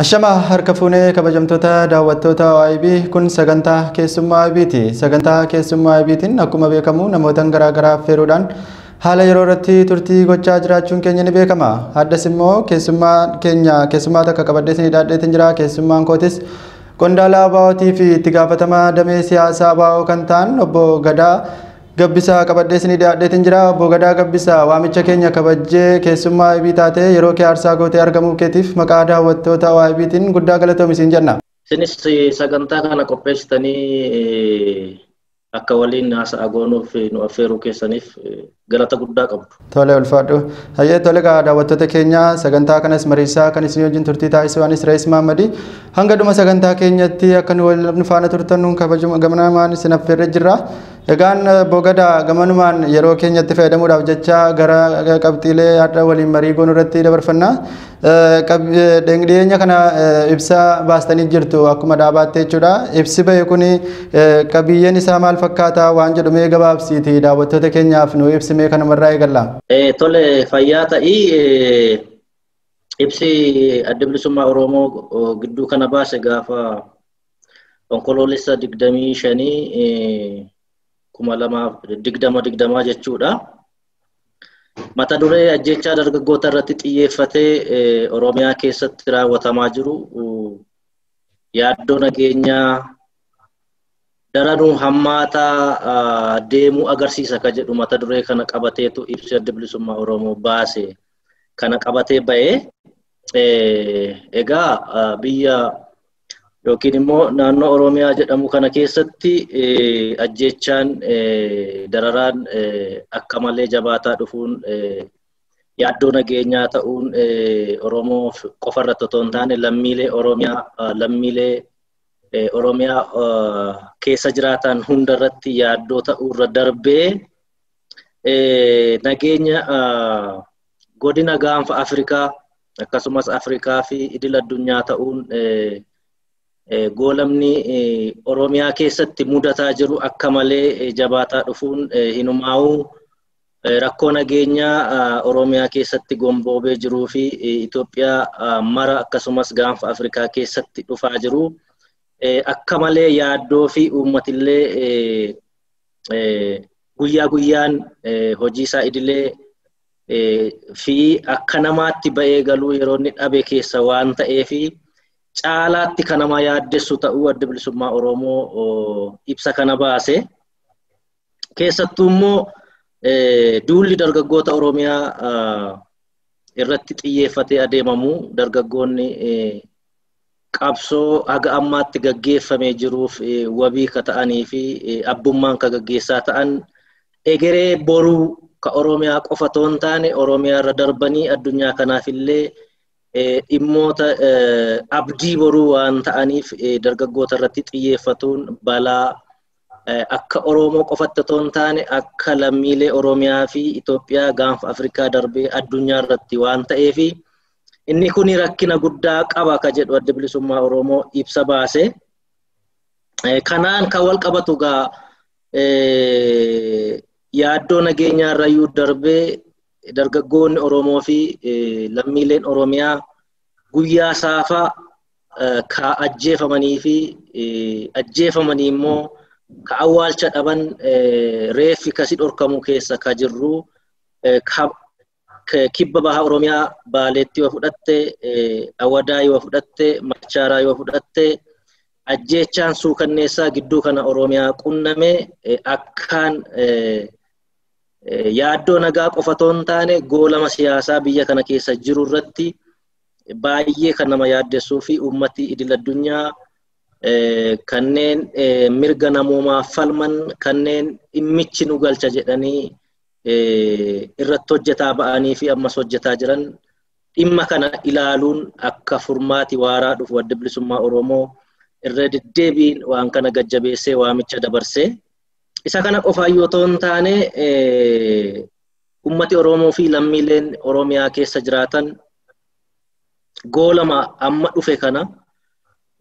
Ashama harka fuunee kabajamtoota daawwattoota OIB kun sagantaa keessummaa OIBti. Sagantaa keessummaa OIBtiin akkuma beekamu namoota garaagaraa affeeruudhaan haala yeroo irratti turtii gochaa jiraachuun keenya ni beekama. Addas immoo keessummaa keenya keessummaa takka qabadhee isinii dhaadheetiin jira. Keessummaan kootis qondaala ABO'tii fi itti gaafatamaa damee siyaasaa ABO kan ta'an obbo Gadaa Gabbisaa qabadhee isinii dhiyaadheetiin jira. Obbo Gadaa Gabbisaa, waamicha keenya kabajjee keessummaa OIB taatee yeroo kee aarsaa gootee argamuu keetiif maqaa daawwattoota OIBtiin guddaa galatoomi siin jenna. Isinis sagantaa kana qopheessitanii akka waliin haasa'a goonuuf nu affeeruu keessaniif galata guddaa qabdu. Tole, ulfaadhu. Hayyee, tole gaa, daawwattoota keenya, sagantaa kanas mariisaa kan isin wajjin turtii taasisuu anis Rees Mahammadi. Hanga dhuma sagantaa keenyatti akka nu waliin faana turtan nuun kabajuma gamanumaan isin affeerree jirra. Egaan obbo Gadaa, gamanumaan yeroo keenyatti fayyadamuudhaaf jecha gara qabxiilee har'a waliin marii goonuu irratti dabarfanna. Dhiyeenya kana ibsa baastanii jirtu akkuma dhaabaatti jechuudha. Ibsi bahe kun qabiyyeen isaa maal fakkaata waan jedhu mee gabaabsiiti daawwattoota keenyaaf nu ibsimee kanumarraa eegalla. Tole, fayyaa ta'ii. Ibsi Adda Bilisummaa Oromoo gidduu kana baase gaafa Onkoloolessa 25, 2020 jechuudha. Mata duree ajjechaa dargaggoota irratti xiyyeeffatee Oromiyaa keessatti raawwatamaa jiru yaaddoo nageenyaa daranuu hammaataa deemuu agarsiisa ka jedhu mata duree kana qabateetu ibsi Adda Bilisummaa Oromoo baase kana qabatee ba'ee. Egaa biyya yookiin immoo naannoo Oromiyaa jedhamu kana keessatti ajjechaan, dararaan akka malee jabaataa dhufuun yaaddoo nageenyaa ta'uun Oromoo qofa irratti otoo hin taane lammiilee Oromiyaa, lammiilee Oromiyaa keessa jiraatan hunda irratti yaaddoo ta'uu irra darbee nageenya godina Gaanfa Afrikaa akkasumas Afrikaa fi idil addunyaa ta'uun goolamni Oromiyaa keessatti mudataa jiru akka malee jabaataa dhufuun hinumaa'uu rakkoo nageenyaa Oromiyaa keessatti gomboobee jiruu fi Itoophiyaa mara akkasumas Gaanfa Afrikaa keessatti dhufaa jiru akka malee yaaddoo fi uummatillee guyyaa guyyaan hojii isaa idilee fi akka namaatti ba'ee galuu yeroo inni dhabe keessa waan ta'eefi caalaatti kan nama yaaddessu ta'uu Adda Bilisummaa Oromoo ibsa kana baase. Keessattuu immoo duulli dargaggoota Oromiyaa irratti xiyyeeffatee adeemamu, dargaggoonni qabsoo haga ammaatti gaggeeffamee jiruuf wabii ka ta'anii fi abbummaan ka gaggeessaa ta'an, egeree boruu ka Oromiyaa qofa otoo hin taane Oromiyaa irra darbanii addunyaa kanaaf illee dhimmoota abdii boruu waan ta'aniif, dargaggoota irratti xiyyeeffatuun balaa akka Oromoo qofatti otoo hin taane akka lammiilee Oromiyaa fi Itoophiyaa, Gaanfa Afrikaa darbee addunyaa irratti waan ta'eef inni kun rakkina guddaa qaba ka jedhu Adda Bilisummaa Oromoo ibsa baase. Kanaan kan wal qabatu gaa yaaddoo nageenyaa irrayyuu darbee dargaggoonni Oromoo fi lammiileen Oromiyaa guyyaa saafaa ka ajjeefamanii fi ajjeefamanii immoo ka awwaalcha dhaban, reeffi kasi dhorkamu keessa ka jirru, kibba baha Oromiyaa Baaleetti yoo fudhatte, Awadaa yoo fudhatte, Machaaraa yoo fudhatte, ajjeechaan suukanneessaa gidduu kana Oromiyaa qunname akkaan yaaddoo nagaa qofa otoo hin taane goolama siyaasaa biyya kana keessa jiru irratti baay'ee kan nama yaaddessuu fi uummati idil addunyaa, kanneen mirga namoomaa falman, kanneen dhimmichi nu galcha jedhanii irratti hojjetaa ba'anii fi ammas hojjetaa jiran dhimma kana ilaaluun akka furmaati waaraa dhufu Adda Bilisummaa Oromoo irra deddeebiin waan kana gajjabeessee waamicha dabarsee. Isa kana qofaan otoo hin taane ummati Oromoo fi lammiileen Oromiyaa keessa jiraatan goolama amma dhufe kana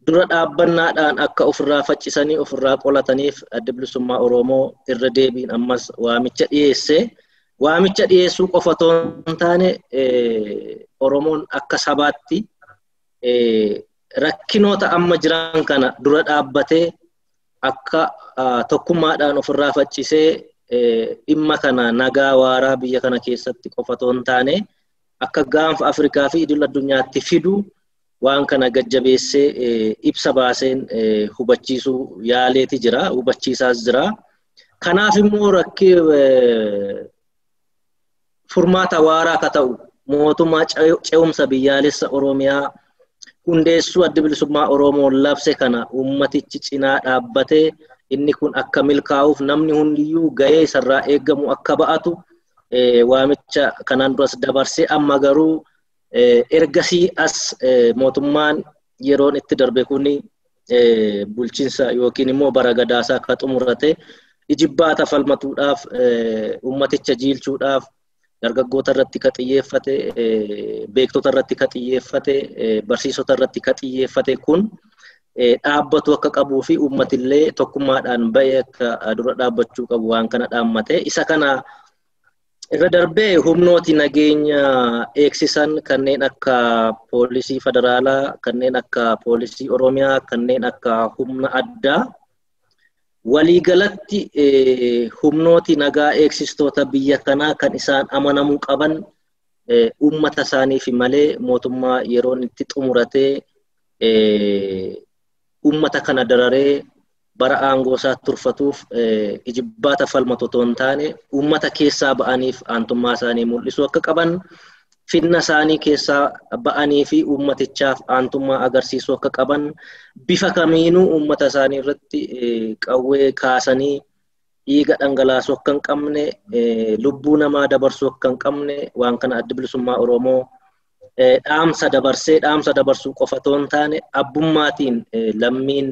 dura dhaabbannaadhaan akka ofirraa faccisanii ofirraa qolataniif Adda Bilisummaa Oromoo irra deebiin ammas waamicha dhiyeesse. Waamicha dhiyeessuu qofa otoo hin taane Oromoon akka sabaatti Rakkinoota amma jiran kana dura dhaabbatee akka tokkummaadhaan ofirraa faccisee dhimma kana nagaa waaraa biyya kana keessatti qofa otoo hin taane akka gaanfa Afrikaa fi idil addunyaatti fidu waan kana gajjabeessee ibsa baaseen hubachiisuu yaaleeti jira, hubachiisaas jira. Kanaaf immoo rakkii furmaata waaraa akka ta'u mootummaa ce'umsa biyyaalessa Oromiyaa hundeessuu Adda Bilisummaa Oromoo labse kana uummatichi cinaa dhaabbatee inni kun akka milkaa'uuf namni hundiyyuu gahee isarraa eegamu akka ba'atu waamicha kanaan duras dabarsee amma garuu ergasii as mootummaan yeroon itti darbe kuni bulchiinsa yookiin immoo bara gadaasaa akka xumurate ijibbaata falmatuudhaaf uummaticha jiilchuudhaaf dargaggoota irratti ka xiyyeeffate, beektota irratti ka xiyyeeffate, barsiisota irratti ka xiyyeeffate kun dhaabbatu akka qabuu fi uummatillee tokkummaadhaan ba'ee akka dura dhaabbachuu qabu waan kana dhaammate. Isa kana irra darbee humnooti nageenya eegsisan kanneen akka poolisii federaalaa, kanneen akka poolisii Oromiyaa, kanneen akka humna addaa waliigalatti humnooti nagaa eegsistoota biyya kanaa kan isaan amanamuu qaban uummata isaaniif malee mootummaa yeroon itti xumuratee uummata kana dararee bara aangoo isaa turfatuuf ijibbaata falmatu otoo hin taane uummata keessaa ba'aniif aantummaa isaanii mul'isuu akka qaban, finna isaanii keessaa ba'anii fi uummatichaaf aantummaa agarsiisuu akka qaban, bifa kamiinuu uummata isaanii irratti qawwee kaasanii dhiiga dhangalaasuu akka hin qabne, lubbuu namaa dabarsuu akka hin qabne waan kana Adda Bilisummaa Oromoo dhaamsa dabarsee dhaamsa dabarsuu qofa otoo hin taane abbummaatiin lammiin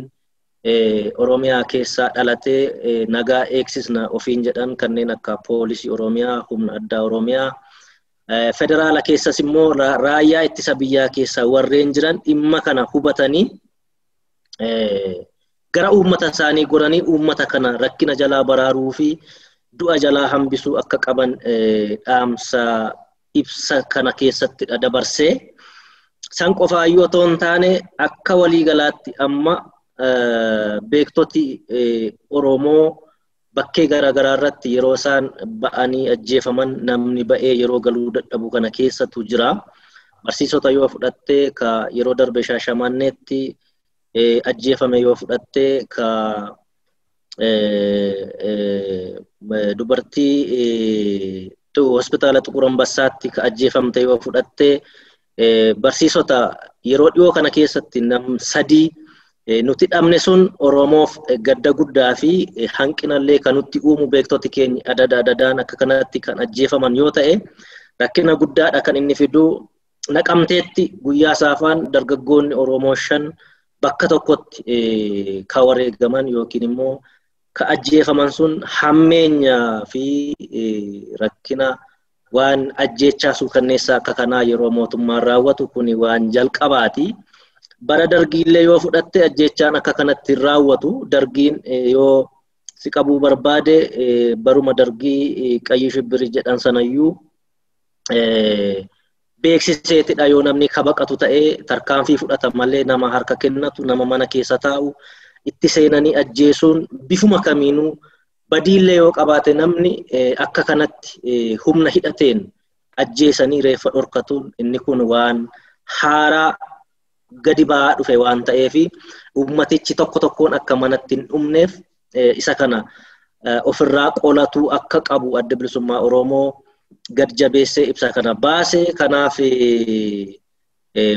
Oromiyaa keessaa dhalatee nagaa eegsisna ofiin jedhan kanneen akka poolisii Oromiyaa, humna addaa Oromiyaa, federaala keessas immoo raayyaa ittisa biyyaa keessaa warreen jiran dhimma kana hubatanii gara uummata isaanii goranii uummata kana rakkina jalaa baraaruu fi du'a jalaa hambisuu akka qaban dhaamsa ibsa kana keessatti dabarsee san qofaayyuu otoo hin taane akka waliigalaatti amma beektoti Oromoo bakkee garaagaraa irratti yeroo isaan ba'anii ajjeefaman namni ba'ee yeroo galuu dadhabu kana keessatu jira. Barsiisota yoo fudhattee ka yeroo darbe Shaashamanneetti ajjeefame yoo fudhattee ka dubartii hospitaala Xuqur Ambassaatti ka ajjeefamte yoo fudhattee barsiisota yeroo dhiyoo kana keessatti nam sadii nuti dhabne sun Oromoof gadda guddaa fi hanqinallee kan nutti uumu beektoti keenya adada adadaan akka kanatti kan ajjeefaman yoo ta'e rakkina guddaadha kan inni fidu. Naqamteetti guyyaa saafaan dargaggoonni Oromoo 5 bakka tokkotti ka wareegaman yookiin immoo ka ajjeefaman sun hammeenya fi rakkina waan ajjeechaa suukanneessaa akka kanaa yeroo mootummaan raawwatu kuni waan jalqabaati. Bara dargiillee yoo fudhatte ajjeechaan akka kanatti hin raawwatu. Dargiin yoo si qabuu barbaade baruma dargii qayyii shibbirii jedhan sanayyuu beeksiseetidha yoo namni kabaqatu ta'ee tarkaanfii fudhata malee nama harka kennatu, nama mana keessa taa'u itti seenanii ajjeesuun bifuma kamiinuu badiillee yoo qabaate namni akka kanatti humna hidhateen ajjeesanii reeffa dhorkatuun inni kun waan haaraa gadi ba'aa dhufe waan ta'eef uummatichi tokko tokkoon akka manatti hin dhumneef isa kana ofirraa qolatuu akka qabu Adda Bilisummaa Oromoo gad jabeessee ibsa kana baase. Kanaaf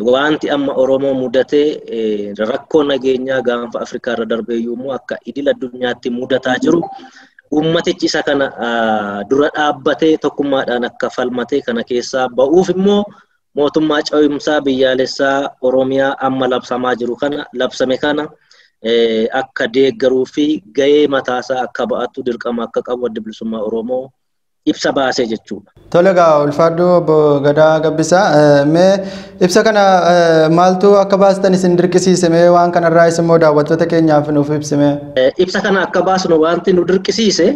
wanti amma Oromoo mudatee rakkoo nageenyaa gaanfa Afrikaa irra darbeeyyuu immoo akka idil addunyaatti mudataa jiru uummatichi isa kana dura dhaabbatee tokkummaadhaan akka falmatee kana keessaa ba'uuf immoo mootummaa ce'umsaa biyyaalessaa Oromiyaa amma labsamaa jiru kana labsame kana akka deeggaruu fi gahee mataasaa akka ba'atu dirqama akka qabu Adda Bilisummaa Oromoo ibsa baasee jechuudha. Tole egaa ulfaadhu obbo Gadaa Gabbisaa, mee ibsa kana maaltu akka baastan isin dirqisiise mee waan kanarraa isin immoo daawwattoota keenyaaf nuuf ibsime? Ibsa kana akka baasnu wanti nu dirqisiise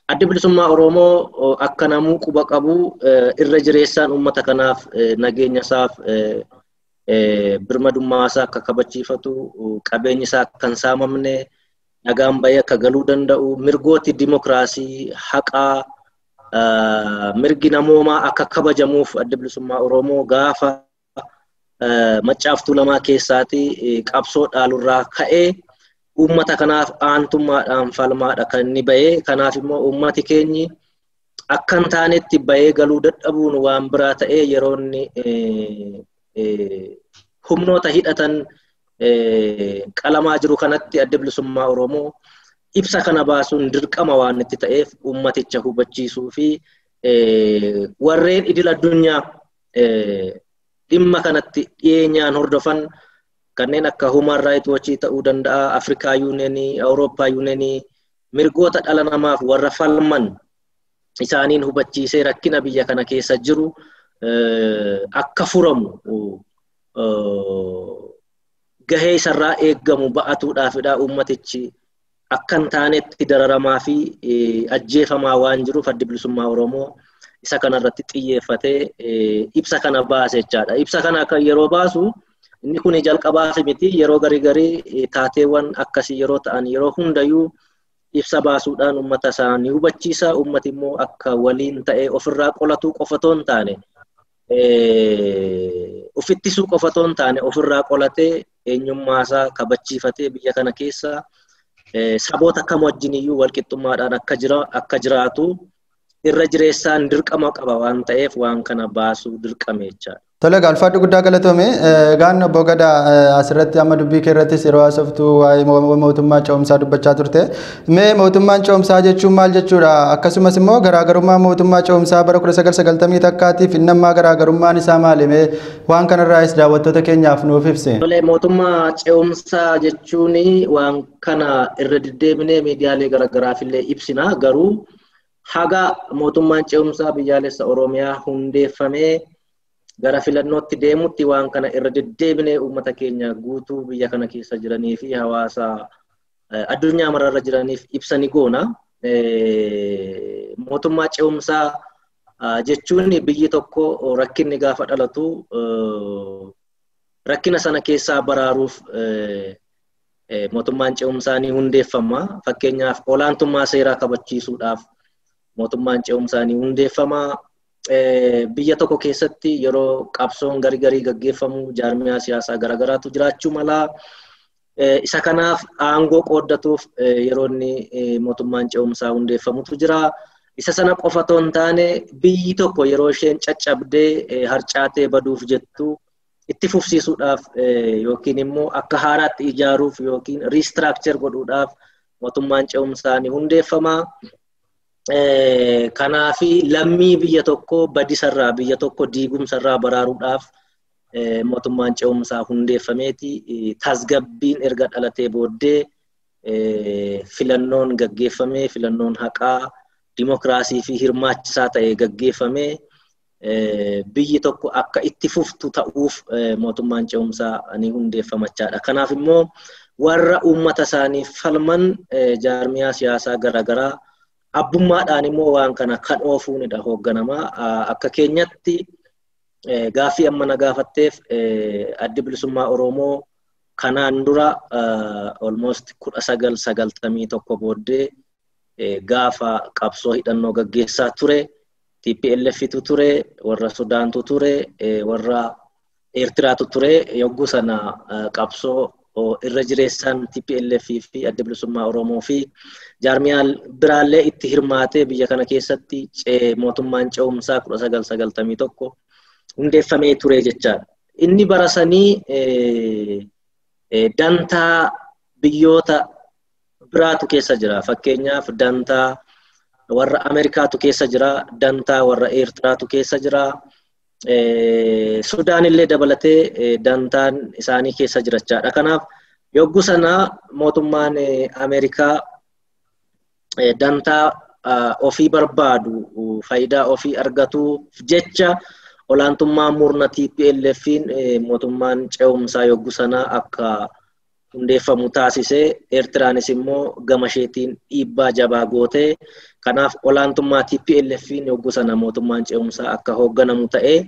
Adda Bilisummaa Oromoo akka namuu quba qabu irra jireessaan uummata kanaaf nageenya isaaf Birmadummaa isaa akka kabachiifatu, qabeenyi isaa akka hin saamamne, nagaan bahee akka galuu danda'u, mirgooti dimokiraasii, haqaa, mirgi namoomaa akka kabajamuuf Adda Bilisummaa Oromoo gaafa Maccaaf Tuulamaa keessaati qabsoo dhaalurraa ka'ee uummata kanaaf aantummaadhaan falmaadha kan inni bahee. Kanaaf immoo uummati keenyi akka hin taanetti bahee galuu dadhabuun waan biraa ta'ee yeroo inni humnoota hidhatan qalamaa jiru kanatti Adda Bilisummaa Oromoo ibsa kana baasuun dirqama waan itti ta'eef uummaticha hubachiisuu fi warreen idil addunyaa dhimma kanatti dhiyeenyaan hordofan kanneen akka Human Rights Watch ta'uu danda'a, Afrikaa Yuunenii, Awurooppaa Yuunenii, mirgoota dhala namaaf warra falman isaaniin hubachiisee rakkina biyya kana keessa jiru akka furamu gahee isarraa eeggamu ba'atuudhaafidha. Uummatichi akka hin taanetti dararamaa fi ajjeefamaa waan jiruuf Addi Bilisummaa Oromoo isa kanarratti xiyyeeffatee ibsa kana baase jechaadha. Ibsa kana akka yeroo baasu inni kun jalqabaaf miti, yeroo garii garii taateewwan akkasii yeroo ta'an yeroo hundayyuu ibsa baasuudhaan uummata isaanii hubachiisa. Uummati immoo akka waliin ta'ee ofirraa qolatuu qofa otoo hin taane, ofittisuu qofa otoo hin taane, ofirraa qolatee eenyummaa isaa kabachiifatee biyya kana keessa saboota kam wajjiniyyuu walqixxummaadhaan akka jiraatu irra jireessaan dirqama qaba waan ta'eef waan kana baasuu dirqame jechaadha. Tole, ulfaadhu, guddaa galatoome. Gaan obbo Gadaa, asirratti amma dubbii kee irrattis yeroo haasoftu waa'ee mootummaa ce'umsaa dubbachaa turte. Mee mootummaan ce'umsaa jechuun maal jechuudha? Akkasumas immoo garaagarummaa mootummaa ce'umsaa bara 1990 takkaatiif inni ammaa garaagarummaan isaa maali? Mee waan kanarraayis daawwattoota keenyaaf nuuf ibsi. Tole, mootummaa ce'umsaa jechuun waan kana irra deddeebinee miidiyaalee garaagaraaf illee ibsina, garuu haga mootummaan ce'umsaa biyyaalessa Oromiyaa hundeeffamee gara filannootti deemutti waan kana irra deddeebinee uummata keenya guutuu biyya kana keessa jiranii fi hawaasa addunyaa mararra jiraniif ibsa ni goona. Mootummaa ce'umsaa jechuun biyyi tokko rakkinni gaafa dhalatu rakkina sana keessaa baraaruuf mootummaan ce'umsaa ni hundeeffama. Fakkeenyaaf, olaantummaa seeraa kabachiisuudhaaf mootummaan ce'umsaa ni hundeeffama. Biyya tokko keessatti yeroo qabsoon garii garii gaggeeffamu jaarmiyaa siyaasaa garaagaraatu jiraachuu mala. Isa kanaaf aangoo qooddatuuf yeroo inni mootummaan ce'umsaa hundeeffamutu jira. Isa sana qofa otoo hin taane, biyyi tokko yeroo isheen caccabdee harcaatee baduuf jettu itti fufsiisuudhaaf yookiin immoo akka haaraatti ijaaruuf yookiin restructure godhuudhaaf mootummaan ce'umsaa ni hundeeffama. Kanaafi lammii biyya tokko badisarraa, biyya tokko diigumsarraa baraaruudhaaf mootummaan ce'umsaa hundeeffameeti. Tasgabbiin erga dhalatee booddee filannoon gaggeeffamee, filannoon haqaa, dimokiraasii fi hirmaachisaa ta'e gaggeeffamee biyyi tokko akka itti fuftu ta'uuf mootummaan ce'umsaa ni hundeeffamachaadha. Kanaaf immoo warra uummata isaaniif falman jaarmiyaa siyaasaa garaagaraa abbummaadhaan immoo waan kana kan oofuunidha hoogganamaa. Akka keenyatti gaaffii amma na gaafatteef, Addi Bilisummaa Oromoo kanaan dura almost 1991 booddee gaafa qabsoo hidhannoo gaggeessaa ture, TPLFtu ture, warra Sudaantu ture, warra Eertiraatu ture. Yogguu sana qabsoo irra jireessaan TPLF fi Adda Bilisummaa Oromoo fi jaarmiyaan biraallee itti hirmaatee biyya kana keessatti mootummaan ce'umsaa 1991 hundeeffamee ture jechaadha. Inni bara sanii dantaa biyyoota biraatu keessa jira. Fakkeenyaaf, dantaa warra Ameerikaatu keessa jira, dantaa warra Eertiraatu keessa jira. Sudaan illee dabalatee dantaan isaanii keessa jirachaadha. Kanaaf yogguu sana mootummaan Ameerikaa dantaa ofii barbaadu, faayidaa ofii argatuuf jecha olaantummaa murna TPLF'n mootummaan ce'umsaa yogguu sana akka hundeeffamu taasisee, Eertiraanis immoo gama isheetiin dhiibbaa jabaa gootee, kanaaf olaantummaa TPLF'n yogguu sana mootummaan ce'umsaa akka hoogganamu ta'ee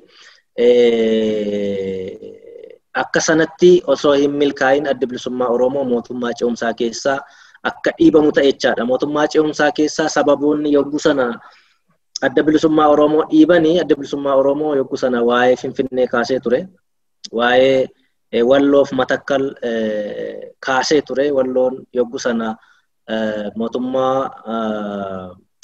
Akka sanatti osoo hin milkaa'in adda bilisummaa Oromoo mootummaa ce'umsaa keessaa akka dhiibamu ta'e jechaadha. Mootummaa ce'umsaa keessaa sababoonni yogguu sana adda bilisummaa Oromoo dhiibanii adda bilisummaa Oromoo yogguu sana waa'ee Finfinnee kaasee ture. Waa'ee Walloof Matakkal kaasee ture. Walloon yogguu sana mootummaa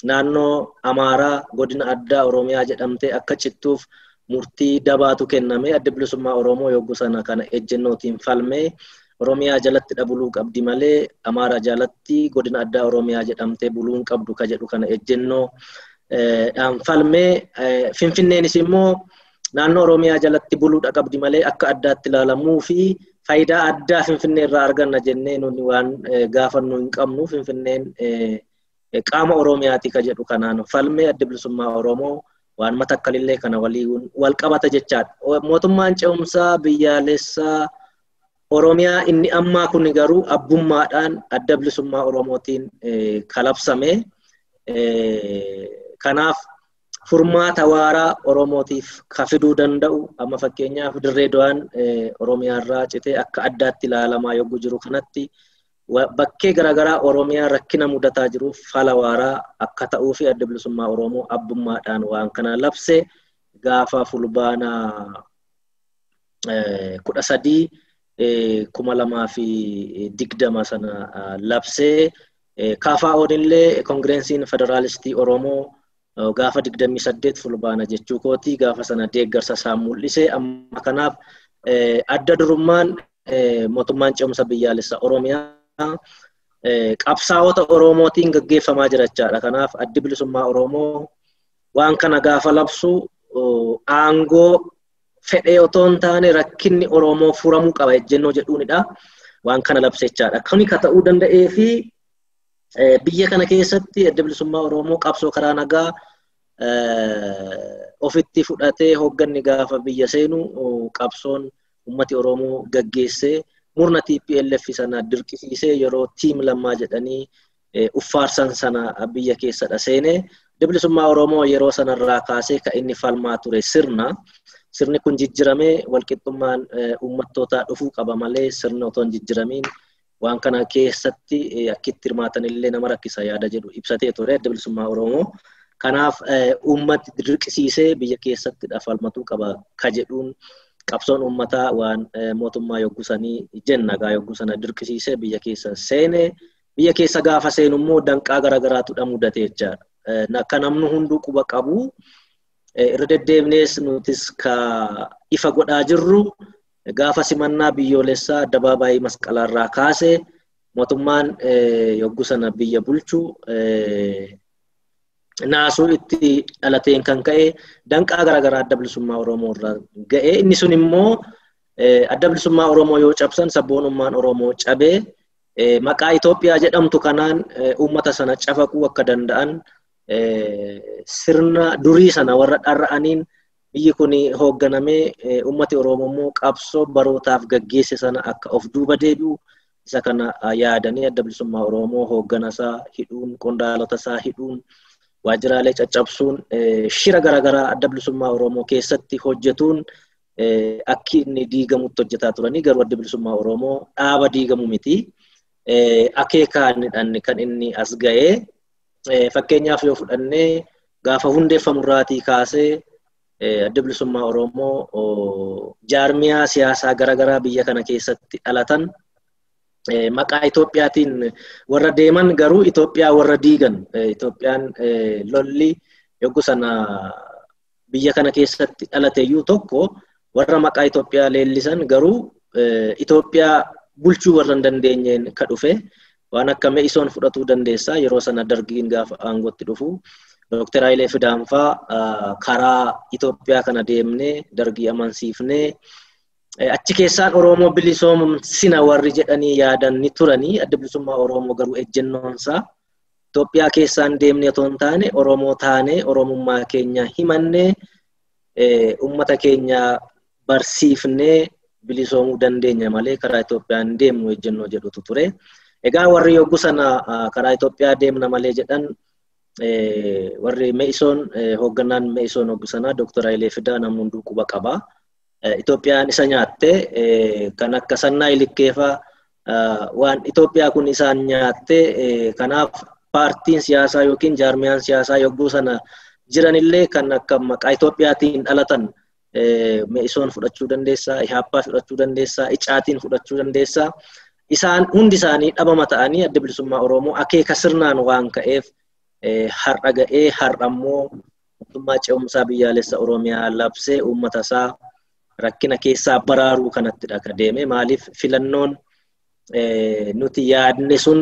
naannoo Amaaraa godina addaa Oromiyaa jedhamtee akka cittuuf murtii dabaatu kenname. Adda bilisummaa Oromoo yogguu sana kana ejjennootiin falmee Oromiyaa jalatti dhabuluu qabdi malee Amaaraa jalatti godina addaa Oromiyaa jedhamtee buluu hin qabdu ka jedhu kana ejjennoo dhaan falmee Finfinneenis immoo naannoo Oromiyaa jalatti buluudha qabdi malee akka addaatti ilaalamuu fi faayidaa addaa Finfinnee irraa arganna jennee nuni waan gaafannu hin qabnu Finfinneen qaama Oromiyaati ka jedhu kanaan falmee adda bilisummaa Oromoo waan Matakkalillee kana waliin wal qabata jechaadha. Mootummaan ce'umsaa biyyaalessaa Oromiyaa inni ammaa kun garuu abbummaadhaan adda bilisummaa Oromootiin kalabsame. Kanaaf furmaata waaraa Oromootiif ka fiduu danda'u amma fakkeenyaaf Dirree Dawaan Oromiyaarraa citee akka addaatti ilaalamaa yogguu jiru kanatti bakkee garaagaraa Oromiyaa rakkina mudataa jiruuf fala waaraa akka ta'uu fi adda bilisummaa Oromoo abbummaadhaan waan kana labse gaafa fulbaana 13 2020 sana labsee KFO'n illee Koongireensiin Federaalistii Oromoo gaafa 28 fulbaana jechuu kooti gaafa sana deeggarsa isaa mul'ise. Amma kanaaf adda durummaan mootummaan ce'umsa biyyaalessaa Oromiyaa qabsaa'ota Oromootiin gaggeeffamaa jira jechaadha. Kanaaf addi bilisummaa Oromoo waan kana gaafa labsu aangoo fedhee otoo hin taane rakkinni Oromoo furamuu qaba ejjennoo jedhuunidha. Waan kana labse jechaadha. Kuni ka ta'uu danda'ee fi biyya kana keessatti adda bilisummaa Oromoo qabsoo karaa nagaa ofitti fudhatee hoogganni gaafa biyya seenu qabsoon ummati Oromoo gaggeessee murna TPLF sana dirqisiisee yeroo tiim lammaa jedhanii uffaarsan sana biyya keessadha seenee adda bilisummaa Oromoo yeroo sanarraa kaasee kan inni falmaa ture sirna. Sirni kun jijjiramee walqixxummaan uummattootaa dhufuu qaba malee sirni otoo hin jijjiramiin waan kana keessatti akkitti hirmaatan illee nama rakkisa yaada jedhu ibsatee ture adda bilisummaa Oromoo. Kanaaf uummati dirqisiisee biyya keessatti falmatuu qaba ka jedhuun qabsoon uummataa waan mootummaa yogguu sanii jenna gaa yogguu sana dirqisiisee biyya keessa seene biyya keessa gaafa seenu immoo danqaa garaagaraatu mudate jechaadha. Akka namni hunduu quba qabu irra deddeebinees nutis ka ifa godhaa jirru gaafa simannaa biyyoolessaa addabaabaayii masqalaarraa kaasee mootummaan yogguu sana biyya bulchu naasuu itti dhalateen kan ka'e danqaa garaagaraa adda bilisummaa Oromoo irraa ga'e. Inni sun immoo adda bilisummaa Oromoo yoo cabsan sabboonummaan Oromoo cabee maqaa Itoophiyaa jedhamtu kanaan uummata sana cafaquu akka danda'an sirna durii sana warra dharra'aniin biyyi kun hoogganamee uummati Oromoo immoo qabsoo barootaaf gaggeesse sana akka of duuba deebi'u isa kana yaadanii adda bilisummaa Oromoo hooggana isaa hidhuun qondaalota isaa hidhuun waajjiraalee caccabsuun shira garaagaraa adda bilisummaa Oromoo keessatti hojjetuun akki inni diigamutti hojjetaa turanii garuu adda bilisummaa Oromoo dhaaba diigamu miti. Akeekaanidhaan kan inni as ga'ee fakkeenyaaf yoo fudhannee gaafa hundeeffamurraatii kaasee adda bilisummaa Oromoo jaarmiyaa siyaasaa garaagaraa biyya kana keessatti dhalatan maqaa Itoophiyaatiin warra deeman garuu Itoophiyaa warra diigan Itoophiyaan lolli yogguu sana biyya kana keessatti dhalateeyyuu tokko warra maqaa Itoophiyaa leellisan garuu Itoophiyaa bulchuu warra hin dandeenyeen ka dhufe waan akka Me'isoon fudhatuu dandeessaa yeroo sana dargiin gaafa aangootti dhufu Dr. Hayilee Fidaanfaa karaa Itoophiyaa kana deemnee dargii amansiifnee achi keessaan Oromoo bilisoomsina warri jedhanii yaadan ni turanii adda bilisummaa Oromoo garuu ejjennoonsaa Itoophiyaa keessaan deemnee otoo hin taane Oromoo taanee Oromummaa keenya himannee uummata keenya barsiifnee bilisoomuu dandeenya malee karaa Itoophiyaan deemnu ejjennoo jedhutu ture. Egaa warri yogguu sana karaa Itoophiyaa deemna malee jedhan warri Me'isoon hoogganaan Me'isoon yogguu sana Dr. Hayilee Fidaa namni hunduu quba qaba. Itoophiyaan isa nyaatte kan akka Sannaa Ilikkeefaa waan Itoophiyaa kun isaan nyaatte. Kanaaf paartiin siyaasaa yookiin jaarmiyaan siyaasaa yogguu sana jiranillee kan akka maqaa Itoophiyaatiin dhalatan Me'isoon fudhachuu dandeessaa, Ihaappaa fudhachuu dandeessaa, Icaatiin fudhachuu dandeessaa. Isaan hundi isaanii dhabama ta'anii Adda Bilisummaa Oromoo akeeka sirnaan waan ka'eef har'a ga'ee har'a immoo mootummaa ce'umsaa biyyaalessa Oromiyaa labsee uummata isaa rakkina keessaa baraaruu kanattidha kan deeme. Maaliif filannoon nuti yaadne sun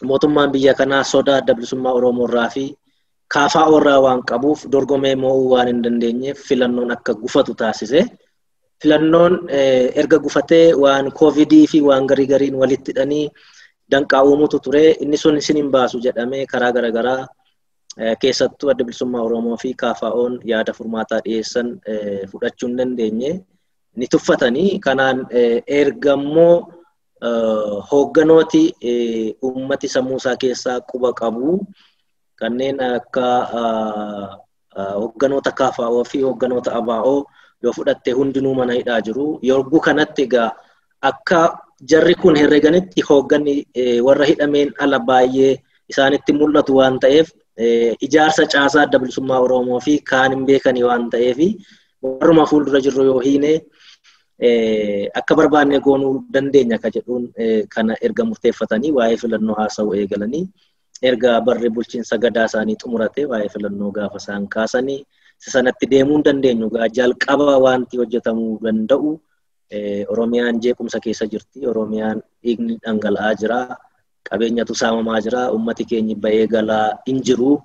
mootummaan biyya kanaa sodaa Adda Bilisummaa Oromoo irraa fi KFO irraa waan qabuuf dorgomee mo'uu waan hin dandeenyeef filannoon akka gufatu taasise. Filannoon erga gufatee waan koovidii fi waan garii gariin walitti hidhanii danqaa uumutu ture. Inni sun isin hin baasu jedhamee karaa garaagaraa keessattuu Adda Bilisummaa Oromoo fi KFO'n yaada furmaataa dhiyeessan fudhachuu hin dandeenye. Ni tuffatanii. Kanaan erga immoo hoogganooti uummati sammuu isaa keessaa quba qabu kanneen akka hoogganoota KFO fi hoogganoota ABO yoo fudhatte hundinuu mana hidhaa jiru. Yogguu kanatti egaa akka jarri kun herreganitti hoogganni warra hidhameen ala baay'ee isaanitti mul'atu waan ta'eef ijaarsa caasaa Adda Bilisummaa Oromoo fi kaan hin beekani waan ta'eef warruma fuuldura jirru yoo hiine akka barbaanne goonuu dandeenya ka jedhuun kana erga murteeffatanii waa'ee filannoo haasa'uu eegalanii erga barri bulchiinsa gadaa isaanii xumurate waa'ee filannoo gaafa isaan kaasanii sanatti deemuu hin dandeenyu. Jalqaba wanti hojjetamuu danda'u Oromiyaan jeequmsa keessa jirti. Oromiyaan dhiigni dhangala'aa jira. Qabeenyatu saamamaa jira. Uummati keenya ba'ee galaa hin jiru.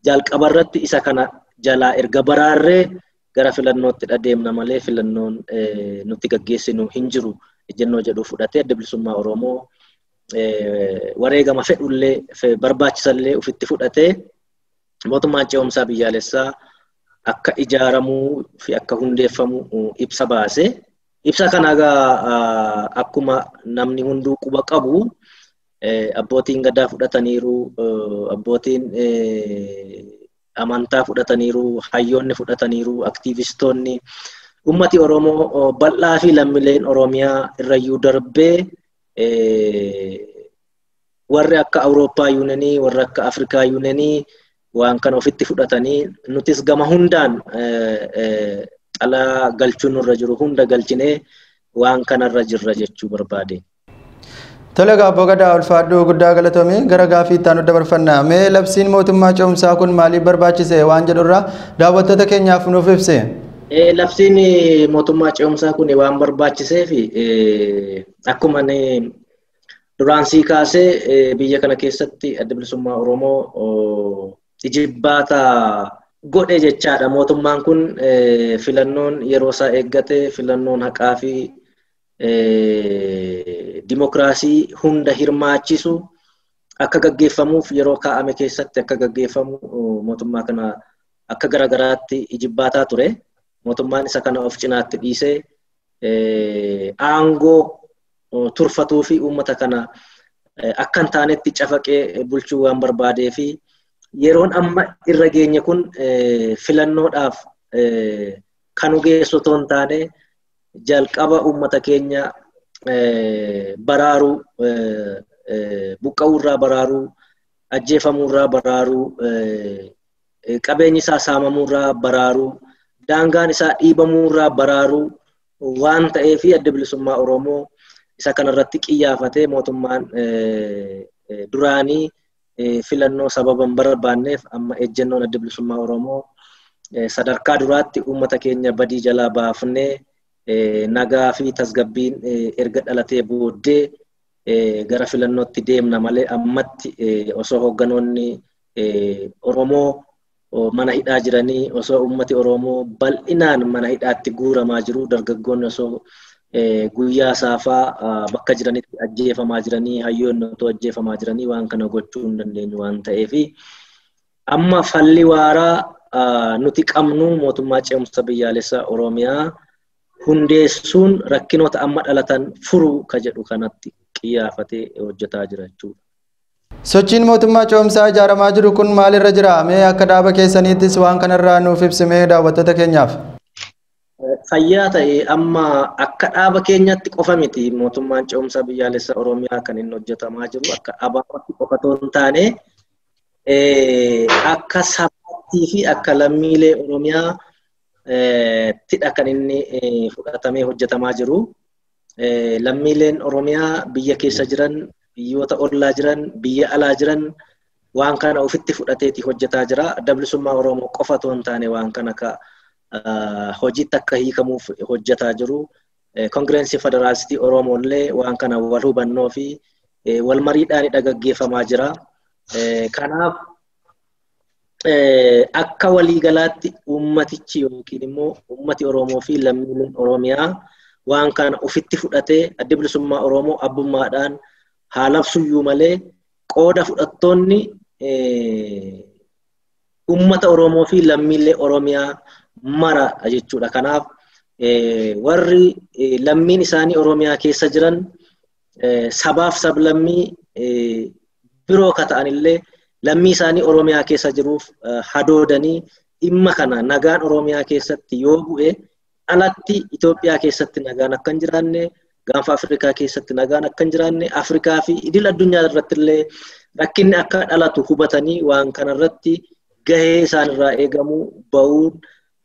Jalqaba irratti isa kana jalaa erga baraarree gara filannootti deemna malee filannoon nuti gaggeessinu hin jiru. Ejjennoo jedhu fudhatee Adda Bilisummaa Oromoo wareegama fedhullee barbaachisallee ofitti fudhatee mootummaan ce'umsaa biyyaalessaa akka ijaaramuu fi akka hundeeffamu ibsa baase. Ibsa kana egaa akkuma namni hunduu quba qabu abbootiin gadaa fudhataniiru, abbootiin amantaa fudhataniiru, hayyoonni fudhataniiru, aktiivistoonni ummati Oromoo bal'aa fi lammiileen Oromiyaa irrayyuu darbee warri akka Awurooppaa yuunenii, warri akka Afrikaa yuunenii waan kana ofitti fudhatanii nutis gama hundaan xalaa galchuun nurra jiru hunda galchinee waan kanarra jirra jechuu barbaade. Tole Obbo Gadaa ulfaadhuu guddaa galatoomii gara gaafii itti aanu dabarfanna. Mee labsiin mootummaa ce'umsaa kun maaliif barbaachise waan jedhurraa daawwattoota keenyaaf nuuf ibsi. Labsiin mootummaa ce'umsaa kun waan barbaachiseef akkuma duraan sii kaasee biyya kana keessatti Adda Bilisummaa Oromoo ijibbaata godhe jechaadha. Mootummaan kun filannoon yeroo isaa eeggate filannoon haqaa fi dimokiraasii hunda hirmaachisu akka gaggeeffamuuf yeroo kaa'ame keessatti akka gaggeeffamu mootummaa kana akka garagaraatti ijibbaataa ture. Mootummaan isa kana of cinaatti dhiisee aangoo turfatuu fi uummata kana akka hin taanetti cafaqee bulchuu waan barbaadee fi yeroon amma irra geenye kun filannoodhaaf kan nu geessu otoo hin taane jalqaba uummata keenya baraaruu, buqqa'uu irraa baraaruu, ajjeefamuu irraa baraaruu, qabeenyi isaa saamamuu irraa baraaruu, daangaan isaa dhiibamuu irraa baraaruu waan ta'eef Adda Bilisummaa Oromoo isa kanarratti qiyyaafatee mootummaan duraanii filannoo sababa hin barbaanneef amma ejjennoon Adda Bilisummaa Oromoo sadarkaa duraatti uummata keenya badii jalaa baafnee nagaa fi tasgabbiin erga dhalatee booddee gara filannootti deemna malee ammatti osoo hoogganoonni Oromoo mana hidhaa jiranii, osoo uummati Oromoo bal'inaan mana hidhaatti guuramaa jiru, dargaggoonni osoo guyyaa saafaa bakka jiranitti ajjeefamaa jiranii, hayyoonni otoo ajjeefamaa jiranii waan kana gochuu hin dandeenyu waan ta'eef amma falli waaraa nuti qabnu mootummaa ce'umsa biyyaalessaa Oromiyaa hundeessuun rakkinoota amma dhalatan furuu ka jedhu kanatti qiyyaafatee hojjetaa jira jechuudha. Sochiin mootummaa ce'umsaa ijaaramaa jiru kun maalirra jira? Mee akka dhaaba keessaniittis waan kanarraa nuuf ibsimee daawwattoota keenyaaf. Fayyaa ta'e amma akka dhaaba keenyatti qofa miti mootummaan ce'umsa biyyaalessa Oromiyaa kan inni hojjetamaa jiru akka dhaabaatti qofa otoo hin taane akka sabaattii fi akka lammiilee Oromiyaa tidha kan inni fudhatamee hojjetamaa jiru. Lammiileen Oromiyaa biyya keessa jiran, biyyoota ollaa jiran, biyya alaa jiran waan kana ofitti fudhateeti hojjetaa jira. Adda Bilisummaa Oromoo qofa otoo hin taane waan kana ka hojiitti akka hiikamuuf hojjetaa jiru. Koongireensi Federaalistii Oromoo illee waan kana wal hubannoo fi wal mariidhaan gaggeeffamaa jira. Kanaaf akka waliigalaatti uummatichi yookiin immoo uummati Oromoo fi lammiileen Oromiyaa waan kana ofitti fudhatee Adda Bilisummaa Oromoo abbummaadhaan haa labsuyyuu malee qooda fudhattoonni uummata Oromoo fi lammiilee Oromiyaa mara jechuudha. Kanaaf warri lammiin isaanii Oromiyaa keessa jiran sabaaf sablammii biroo ka ta'anillee lammii isaanii Oromiyaa keessa jiruuf hadoodanii dhimma kana nagaan Oromiyaa keessatti yoo bu'e alatti Itoophiyaa keessatti nagaan akka hin jiraanne, gaanfa Afrikaa keessatti nagaan akka hin jiraanne, Afrikaa fi idil addunyaa irratti illee rakkinni akka dhalatu hubatanii waan kanarratti gahee isaan irraa eegamu ba'uun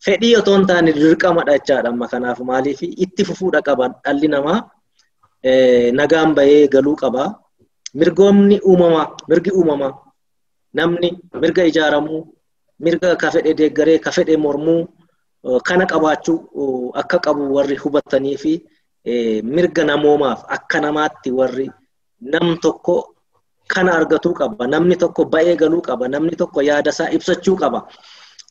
fedhii otoo hin taane dirqamadha jechaadha. Amma kanaaf maaliif itti fufuudha qaban dhalli namaa nagaan bahee galuu qaba. Mirgoomni uumamaa, mirgi uumamaa namni mirga ijaaramuu, mirga ka fedhe deeggaree, ka fedhe mormuu kana qabaachuu akka qabu warri hubatanii fi mirga namoomaaf akka namaatti warri nam tokko kana argatuu qaba, namni tokko ba'ee galuu qaba, namni tokko yaada isaa ibsachuu qaba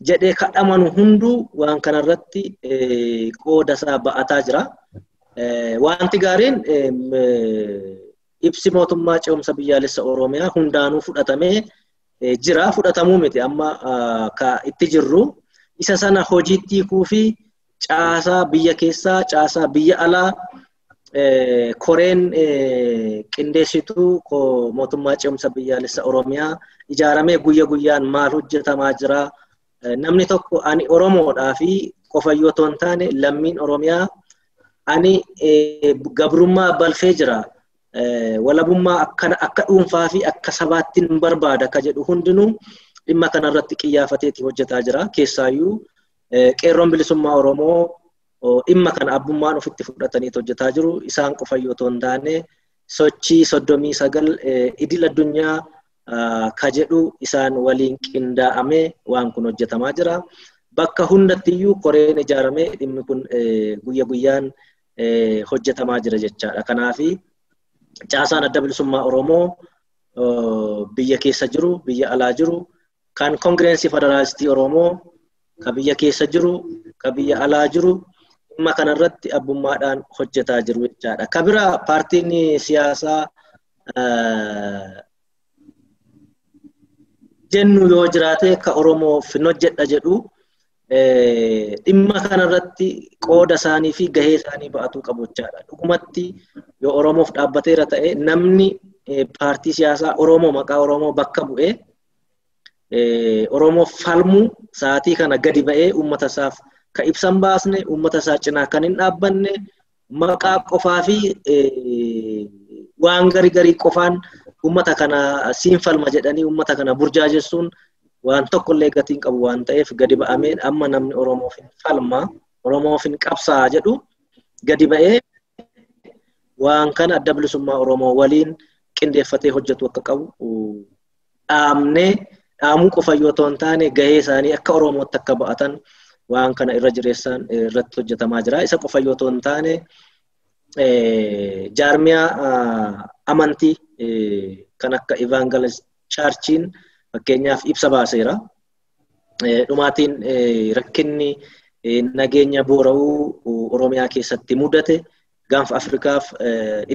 jedhee kadhamanu hunduu waan kanarratti qooda isaa ba'ataa jira. Wanti gaariin ibsi mootummaa ce'umsa biyyaalessa Oromiyaa hundaanuu fudhatamee jira. Fudhatamuu miti amma ka itti jirru isa sana hojiitti hiikuu fi caasaa biyya keessaa, caasaa biyya alaa koreen qindeessituu mootummaa ce'umsa biyyaalessa Oromiyaa ijaaramee guyya guyyaan maal hojjetamaa jira. Namni tokko ani Oromoodhaa fi qofa yoo otoo hin taane lammiin Oromiyaa ani gabrummaa balfee jira. Walabummaa akka dhuunfaa fi akka sabaatti hin barbaada akka jedhu hundinuu dhimma kanarratti qiyyaafateeti hojjetaa jira. Keessaayyuu qeerroon bilisummaa Oromoo dhimma kana abbummaan ofitti fudhataniiti hojjetaa jiru. Isaan qofa yoo otoo hin taane sochii 39 idil addunyaa ka jedhu isaan waliin qindaa'amee waan kun hojjetamaa jira. Bakka hundattiyyuu koreen ijaaramee dhimmi kun guyya guyyaan hojjetamaa jira jechaadha. Kanaafi caasaan Adda Bilisummaa Oromoo biyya keessa jiru, biyya alaa jiru, kan Koongireensi Federaalistii Oromoo ka biyya keessa jiru, ka biyya alaa jiru dhimma kanarratti abbummaadhaan hojjetaa jiru jechaadha. Ka biraa paartiin siyaasaa jennu yoo jiraate ka Oromoof hin hojjedha jedhu dhimma kanarratti qooda isaanii fi gahee isaanii ba'atuu qabu jechaadha. Dhugumatti yoo Oromoof dhaabbateera ta'e namni paartii siyaasaa Oromoo maqaa Oromoo bakka bu'ee Oromoof falmuu sa'aatii kana gadi ba'ee uummata isaaf ka ibsan baasne, uummata isaa cinaa kan hin dhaabbanne, maqaa qofaa fi waan garii garii qofaan uummata kana siin falma jedhanii uummata kana burjaajessuun waan tokkollee gatiin qabu waan ta'eef gadi ba'amee amma namni Oromoof hin falma, Oromoof hin qabsaa jedhu gadi ba'ee waan kana Adda Bilisummaa Oromoo waliin qindeeffatee hojjetu akka qabu dhaamnee dhaamuu qofa yoo otoo hin taane gahee isaanii akka Oromootti akka ba'atan waan kana irra jireessaan irratti hojjetamaa jira. Isa qofa yoo otoo hin taane jaarmiyaa amantii kan akka Evangelist Churchiin fakkeenyaaf ibsa baaseera. Dhumaatiin rakkinni nageenya boora'uu Oromiyaa keessatti mudate gaanfa Afrikaaf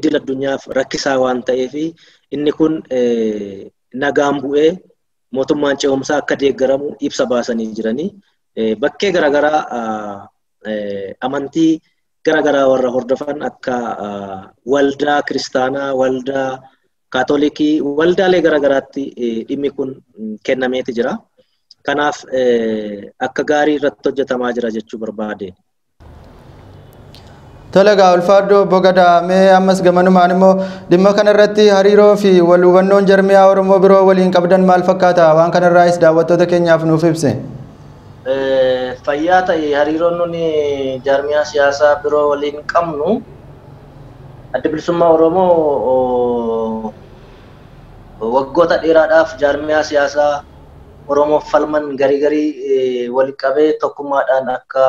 idil addunyaaf rakkisaa waan ta'eef inni kun nagaan bu'ee mootummaan ce'umsaa akka deeggaramu ibsa baasanii jiranii. Bakkee garaagaraa amantii garaagaraa warra hordofan akka waldaa kiristaanaa, waldaa kaatolikii, waldaalee garaagaraatti dhimmi kun kennameeti jira. Kanaaf akka gaarii irratti hojjetamaa jira jechuu barbaade. Tole egaa ulfaadhoo obbo Gadaa, mee ammas gamanumaan immoo dhimma kanarratti hariiroo fi wal hubannoon jarmiyaa Oromoo biroo waliin qabdan maal fakkaata? Waan kanarraayis daawwattoota keenyaaf nuuf ibsi. Fayyaa ta'e hariiroon nuni jaarmiyaa siyaasaa biroo waliin qabnu, Adda Bilisummaa Oromoo waggoota dheeraadhaaf jaarmiyaa siyaasaa Oromoo falman garii garii waliin qabee tokkummaadhaan akka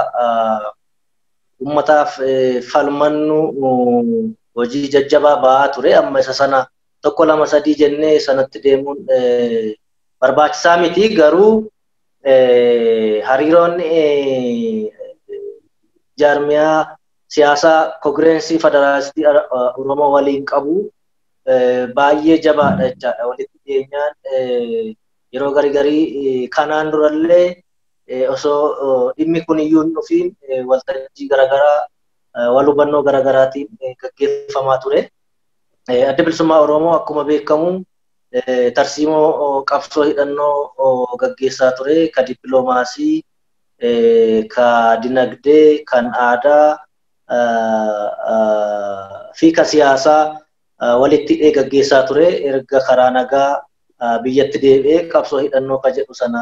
ummataaf falmannu hojii jajjabaa ba'aa ture. Amma isa sana 1 2 3 jennee sanatti deemuun barbaachisaa miti. Garuu hariiroon jaarmiyaa siyaasaa Koongirensii Federaalistii Oromoo waliin qabu baay'ee jabaadha jechaadha. Walitti dhiyeenyaan yeroo garii garii kanaan durallee osoo dhimmi kun iyyuu hin dhufiin waltajjii garaagaraa wal hubannoo garaagaraatiin gaggeeffamaa ture. Adda Bilisummaa Oromoo akkuma beekamu tarsiimoo qabsoo hidhannoo gaggeessaa ture, ka dippiloomaasii, ka dinagdee, kan aadaa fi ka siyaasaa walitti hidhee gaggeessaa ture. Erga karaa nagaa biyyatti deebi'ee qabsoo hidhannoo ka jedhu sana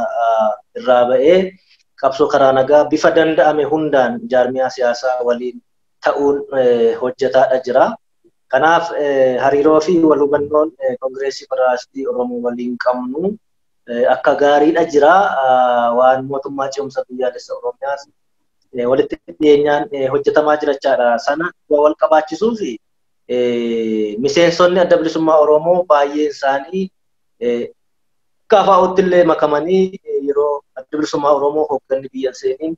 irraa ba'ee qabsoo karaa nagaa bifa danda'ame hundaan jaarmiyaa siyaasaa waliin ta'uun hojjetaadha jira. Kanaaf hariiroo fi wal hubannoon Koongireesii Federaalistii Oromoo waliin qabnu akka gaariidha jira. Waan mootummaa ce'umsa biyyaalessa Oromiyaas walitti dhiyeenyaan hojjetamaa jira jechaadha. Sana wal qabaachisuu fi miseensonni Adda Bilisummaa Oromoo baay'een isaanii KFO'tti illee makamanii yeroo Adda Bilisummaa Oromoo hoogganni biyya seeniin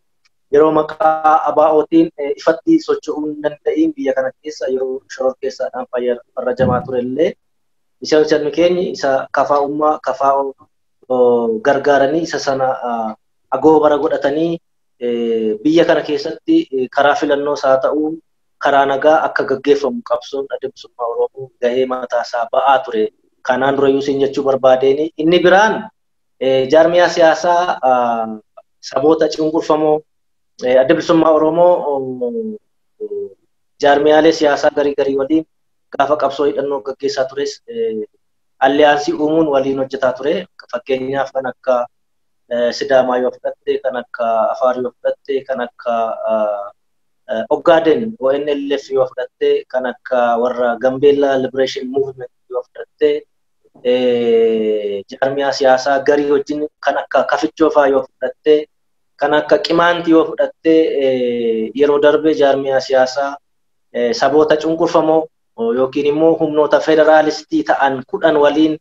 yeroo maqaa ABO'tiin ifatti socho'uu hin danda'iin biyya kana keessa yeroo shororkeessaadhaan farrajamaa ture illee miseensonni keenya isa KFO'ummaa KFO gargaaranii isa sana agoobara godhatanii biyya kana keessatti karaa filannoos haa ta'u karaa nagaa akka gaggeeffamu qabsoon Adda Bilisummaa Oromoo gahee mataasaa ba'aa ture. Kanaan dura yuusiin jechuu barbaadeen inni biraan jaarmiyaa siyaasaa saboota cunqurfamoo Adda Bilisummaa Oromoo jaarmiyaalee siyaasaa garii garii waliin gaafa qabsoo hidhannoo gaggeessaa tures alliyaansii uumuun waliin hojjetaa ture. Fakkeenyaaf kan akka Sidaamaa yoo fudhatte, kan akka Afaar yoo fudhatte, kan akka Ogaden ONLF yoo fudhatte, kan akka warra Gambeellaa Liberation Movement yoo fudhatte, jaarmiyaa siyaasaa garii wajjin kan akka Kafichoo fa'aa yoo fudhatte, kan akka Qimaantii yoo fudhatte, yeroo darbe jaarmiyaa siyaasaa saboota cunqurfamoo yookiin immoo humnoota federaalistii ta'an 10 waliin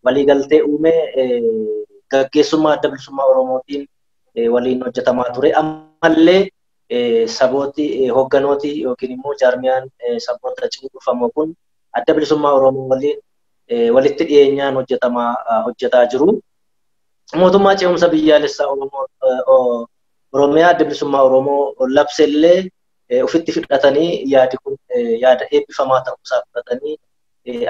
waliigaltee uumee gaggeessummaa Adda Bilisummaa Oromootiin waliin hojjetamaa ture. Ammallee sabooti hoogganooti yookiin immoo jaarmiyaan saboota cunqurfamoo kun Adda Bilisummaa Oromoo waliin walitti dhiyeenyaan hojjetaa jiru. Mootummaa ce'umsa biyyaalessaa Oromiyaa Adda Bilisummaa Oromoo labsellee ofitti fudhatanii yaadi kun yaada eebbifamaa ta'uusaa fudhatanii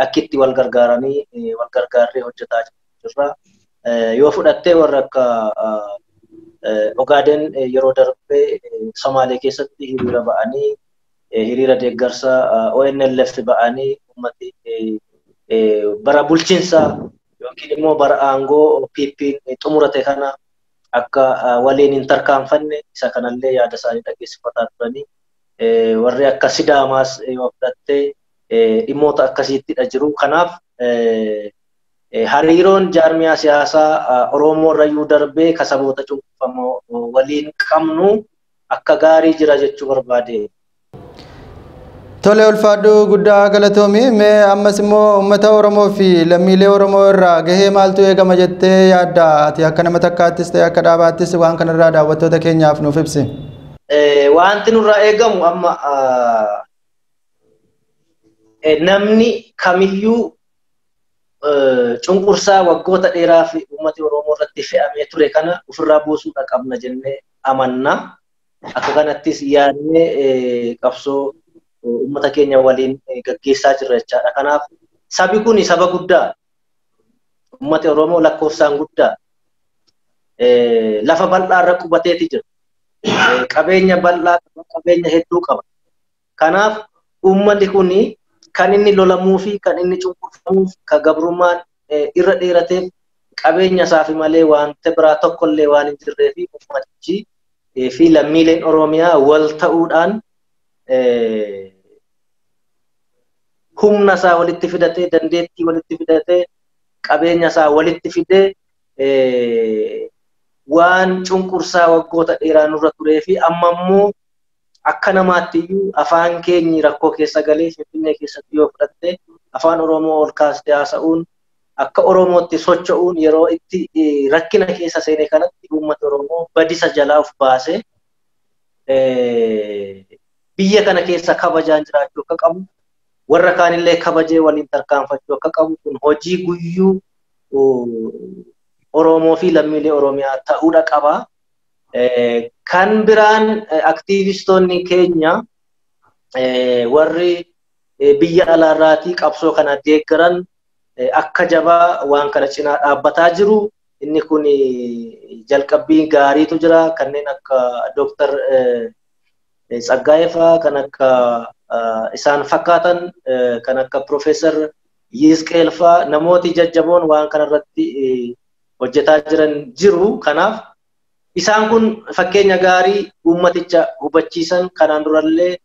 akkitti wal gargaaranii wal gargaarree hojjetaa jirra. Yoo fudhattee warra akka Ogaden yeroo darbee Somaalee keessatti hiriira ba'anii hiriira deeggarsa ONLF ba'anii uummati bara bulchiinsa yookiin immoo bara aangoo PP'n xumurate kana akka waliin hin tarkaanfanne isa kanallee yaada isaanii dhageessifataa turanii warri akka Sidaamaas yoo fudhattee dhimmoota akkasiittidha jiru. Kanaaf hariiroon jaarmiyaa siyaasaa Oromoo irrayyuu darbee ka saboota cunqurfamoo waliin qabnu akka gaarii jira jechuu barbaade. Tole ulfaadhu guddaa galatoomi. Mee ammas immoo uummata Oromoo fi lammiilee Oromoo irraa gahee maaltu eegama jettee yaadda? Ati akka nama takkaattis ta'e akka dhaabaattis waan kanarraa daawwattoota keenyaaf nuuf ibsi. Wanti nurraa eegamu amma namni kamiyyuu cunqursaa waggoota dheeraa fi uummati Oromoo irratti fe'amee ture kana ofirraa buusuudha qabna jennee amanna. Akka kanattis yaadnee qabsoo uummata keenya waliin gaggeessaa jirra jechaadha. Kanaaf sabi kun saba guddaa, uummati Oromoo lakkoofsaan guddaa, lafa bal'aa irra qubateeti jira. Qabeenya bal'aa qaba, qabeenya hedduu qaba. Kanaaf uummanni kun kan inni lolamuu fi kan inni cunqurfamuuf kan gabrummaan irra dheerateef qabeenya isaafi malee wanta biraa tokkollee waan hin jirree fi uummatichi fi lammiileen Oromiyaa wal ta'uudhaan humna isaa walitti fidatee, dandeettii walitti fidatee, qabeenya isaa walitti fidee waan cunqursaa waggoota dheeraa nurra turee fi amma immoo akka namaatti iyyuu afaan keenyi rakkoo keessa galee Finfinnee keessatti yoo fudhatte afaan Oromoo ol kaastee haasa'uun akka Oromootti socho'uun yeroo itti rakkina keessa seene kanatti uummata Oromoo badisa jalaa of baasee biyya kana keessa kabajaan jiraachuu akka qabu, warra kaanillee kabajee waliin tarkaanfachuu akka qabu kun hojii guyyuu Oromoo fi lammiilee Oromiyaa ta'uudha qaba. Kan biraan aktiivistoonni keenya warri biyya alaarraatii qabsoo kana deeggaran akka jabaa waan kana cinaa dhaabbataa jiru. Inni kun jalqabbii gaariitu jira. Kanneen akka Dooktar Tsaggaayee fa'aa, kan akka isaan fakkaatan, kan akka Piroofeesar Yizqeel fa'aa namooti jajjaboon waan kanarratti hojjetaa jiran jiru. Kanaaf isaan kun fakkeenya gaarii uummaticha hubachiisan kanaan durallee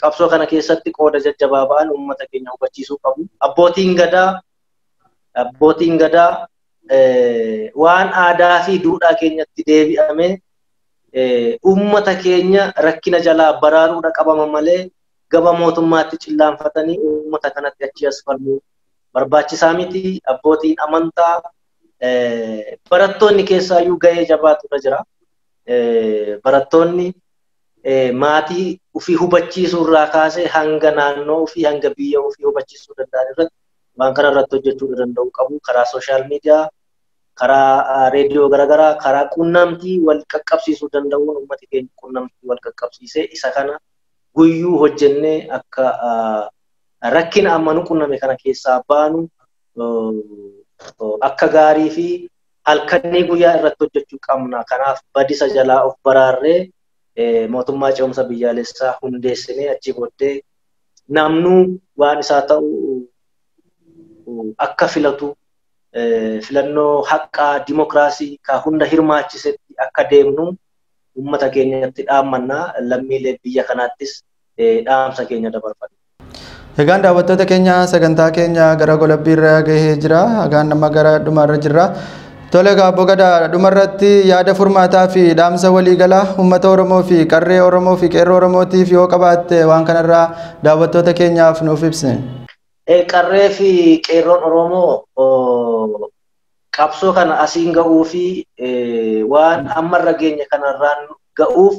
qabsoo kana keessatti qooda jajjabaa ba'an uummata keenya hubachiisuu qabu. Abbootiin gadaa waan aadaa fi duudhaa keenyatti deebi'amee uummata keenya rakkina jalaa baraaruudha qabama malee gaba mootummaatti cillaanfatanii uummata kanatti achi as falmuu barbaachisaa miti. Abbootiin amantaa barattoonni keessaayyuu gahee jabaatu irra jira. Barattoonni maatii ofii hubachiisuu irraa kaasee hanga naannoo ofii hanga biyya ofii hubachiisuu danda'an irratti waan kana irratti hojjechuu danda'u qabu. Karaa sooshaal miidiyaa, karaa reediyoo garaagaraa, karaa quunnamtii wal qaqqabsiisuu danda'uun uummati keenya quunnamtii wal qaqqabsiisee isa kana guyyuu hojjennee akka rakkina amma nu quunname kana keessaa baanu akka gaarii fi halkanii guyyaa irratti hojjechuu qabna. Kanaaf badisa jalaa of baraarree mootummaa ce'umsa biyyaalessaa hundeessinee achi booddee namnuu waan isaa ta'u akka filatu filannoo haqaa dimokiraasii ka hunda hirmaachisetti akka deemnu uummata keenyatti dhaammannaa lammiilee biyya kanaattis dhaamsa keenya dabarfanna. Egaan daawwattoota keenya sagantaa keenya gara golabbiirra gahee jira. Egaan nama gara dhumarra jirra. Tole egaa Obbo Gadaa dhumarratti yaada furmaataa fi dhaamsa waliigalaa uummata Oromoo fi qarree Oromoo fi qeerroo Oromootiif yoo qabaatte waan kanarraa daawwattoota keenyaaf nuuf ibsi. Qarree fi qeerroon Oromoo qabsoo kana asiin ga'uu fi waan ammarra geenye kanarraan ga'uuf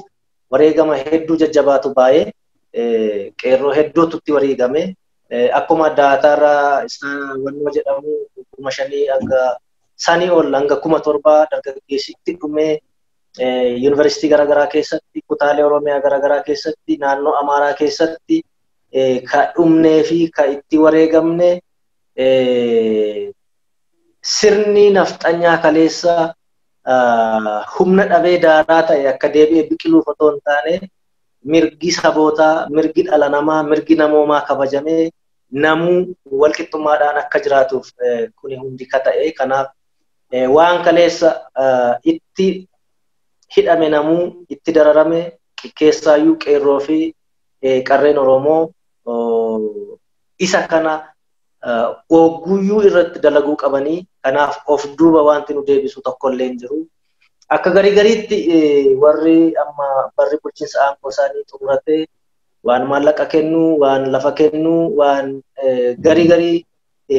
wareegama hedduu jajjabaatu baay'ee qeerroo hedduutu itti wareegame. Akkuma daataarraa wannoo jedhamu 5,000 hanga sanii ol hanga 7,000 dargaggeessitti dhumee yuunivarsiitii garaagaraa keessatti, kutaalee Oromiyaa garaagaraa keessatti, naannoo Amaaraa keessatti ka dhumnee fi ka itti wareegamne sirni nafxanyaa kaleessa humna dhabee daaraa ta'e akka deebi'ee biqiluuf otoo hin taane mirgi sabootaa, mirgi dhala namaa, mirgi namoomaa kabajamee namuu walqixxummaadhaan akka jiraatuuf kuni hundi ka ta'e. Kanaaf waan kaleessa itti hidhame namuu itti dararame keessaayyuu qeerroo fi qarreen Oromoo isa kana ogguyyuu irratti dalaguu qabanii. Kanaaf of duuba wanti nu deebisu tokkollee hin jiru. Akka garii gariitti warri amma barri bulchiinsa aangoo isaanii xumuratee waan maallaqa kennuu, waan lafa kennuu, waan garii garii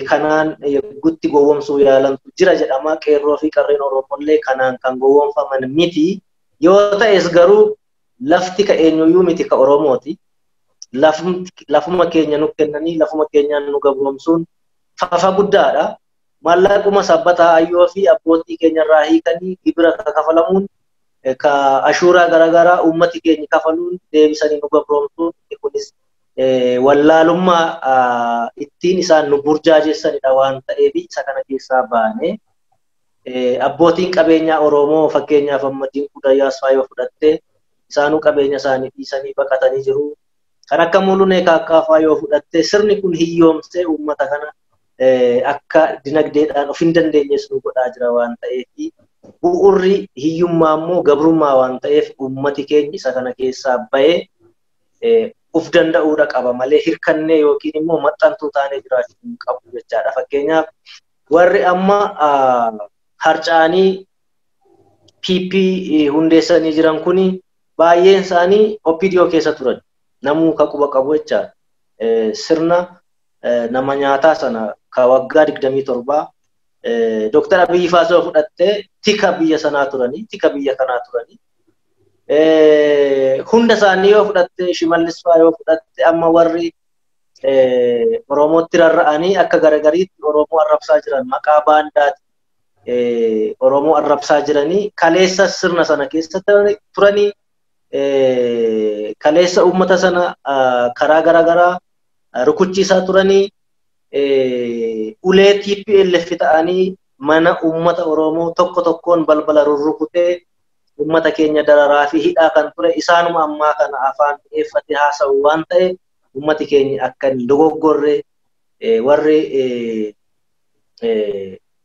kanaan gutti gowwomsuu yaalantu jira jedhama. Qeerroo fi qarreen Oromollee kanaan kan gowwomfaman miti. Yoo ta'es garuu lafti ka eenyuyyuu miti ka Oromooti. Lafuma keenya nu kennanii lafuma keenyaan nu gabroomsuun fafa guddaadha. Maallaquma sabbataa ayyoo fi abbootii keenyarraa hiikanii gibira kafalamuun ka ashuuraa garaagaraa uummati keenya kafaluun deebisanii nu gabroomsuun kunis wallaalummaa ittiin isaan nu burjaajessanidha waan ta'eef isa kana keessaa baane. Abbootiin qabeenyaa Oromoo fakkeenyaaf amma Dinquu Dayyaas fa'aa yoo fudhatte isaanuu qabeenya isaanii dhiisanii baqatanii jiru. Kan akka Mulunee Kaakkaafaa yoo fudhatte sirni kun hiyyoomsee uummata kana akka dinagdeedhaan of hin dandeenyes nu godhaa jira waan ta'eef bu'urri hiyyummaa immoo gabrummaa waan ta'eef uummati keenya isa kana keessaa bahee of danda'uudha qaba malee hirkannee yookiin immoo maxxantuu taanee jiraachuu hin qabu jechaadha. Fakkeenyaaf warri amma harca'anii PP hundeessanii jiran kuni baay'een isaanii OPDO keessa turan. Namuu ka quba qabu jechaadha. Sirna nama nyaataa sana ka waggaa 27 Dr. Abiyyi Faasoo fudhattee tika biyya sanaa turanii, tika biyya kanaa turanii. Hunda isaanii yoo fudhatte, Shimallis fa'aa yoo fudhatte, amma warri Oromootti rarra'anii akka garagariitti Oromoo arrabsaa jiran maqaa baandaati Oromoo arrabsaa jiranii kaleessa sirna sana keessa turanii kaleessa uummata sana karaa garagaraa rukuchiisaa turanii ulee TPLF ta'anii mana uummata Oromoo tokko tokkoon balbala rurrukutee uummata keenya dararaa fi hidhaa kan ture isaanuma ammaa kana afaan dhiyeeffatee haasa'u waan ta'e uummati keenya akka hin dogoggorre warri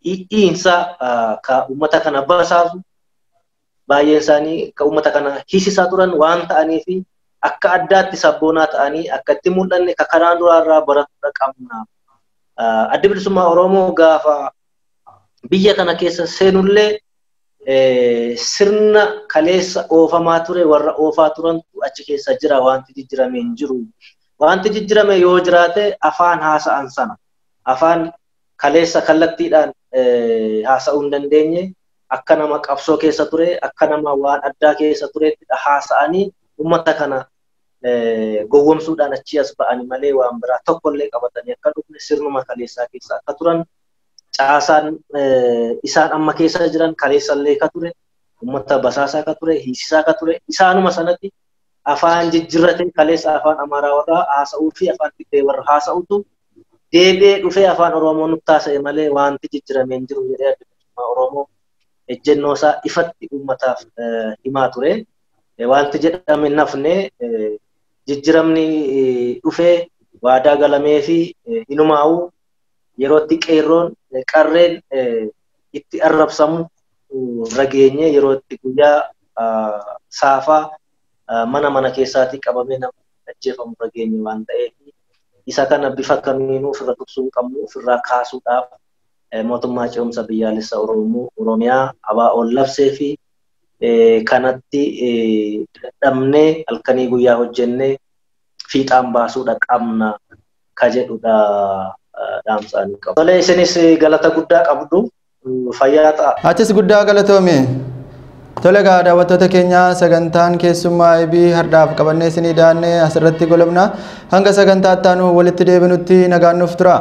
dhiinsa ka uummata kana basaasu baay'een isaanii ka uummata kana hiisisaa turan waan ta'anii fi akka addaatti sabboonaa ta'anii akka itti mul'anne ka kanaan duraarraa baratuudha qabna. Addi Bilisummaa Oromoo gaafa biyya kana keessa seenullee sirna kaleessa oofamaa ture warra oofaa turantu achi keessa jira wanti jijjiirame hin jiru. Wanti jijjiirame yoo jiraate afaan haasa'an sana afaan kaleessa kallattiidhaan haasa'uu hin dandeenye akka nama qabsoo keessa ture akka nama waan addaa keessa tureetti haasa'anii uummata kana gowwomsuudhaan achi as ba'anii malee waan biraa tokkollee qabatanii akka dhufne sirnuma kaleessaa keessa akka turan caasaan isaan amma keessa jiran kaleessallee ka ture uummata basaasaa ka ture hiisisaa ka ture isaanuma sanatti afaan jijjiirratee kaleessa afaan Amaaraa warra haasa'uu fi afaan Tigree warra haasa'utu deebi'ee dhufee afaan Oromoo nutti haasa'e malee wanti jijjiiramee hin jiru jedhee Adda Bilisummaa Oromoo ejjennoo isaa ifatti uummataaf himaa ture. Wanti jedhame nafne jijjiiramni dhufee waadaa galamee fi inumaa'uu yerootti qeerroon qarreen itti arrabsamu rageenye yerootti guyyaa saafaa mana mana keessaatii qabamee nama ajjeefamu rageenye waan ta'eef isa kana bifa kamiinuu ofirra tursuu hin qabnu ofirraa kaasuudhaaf mootummaa ce'umsa biyyaalessa Oromoo Oromiyaa ABO'n labsee fi kanatti dadhabnee halkanii guyyaa hojjennee fiixaan baasuudha qabna ka jedhudha dhaamsaan qabu. Tolee isinis galata guddaa qabdu fayyaa ta'a. Atis guddaa galatoome. Tole egaa daawwattoota keenya sagantaan keessummaa IB har'aaf qabannee isinii daannee asirratti golobna. Hanga sagantaa itti aanu walitti deebinutti nagaan nuuf tura.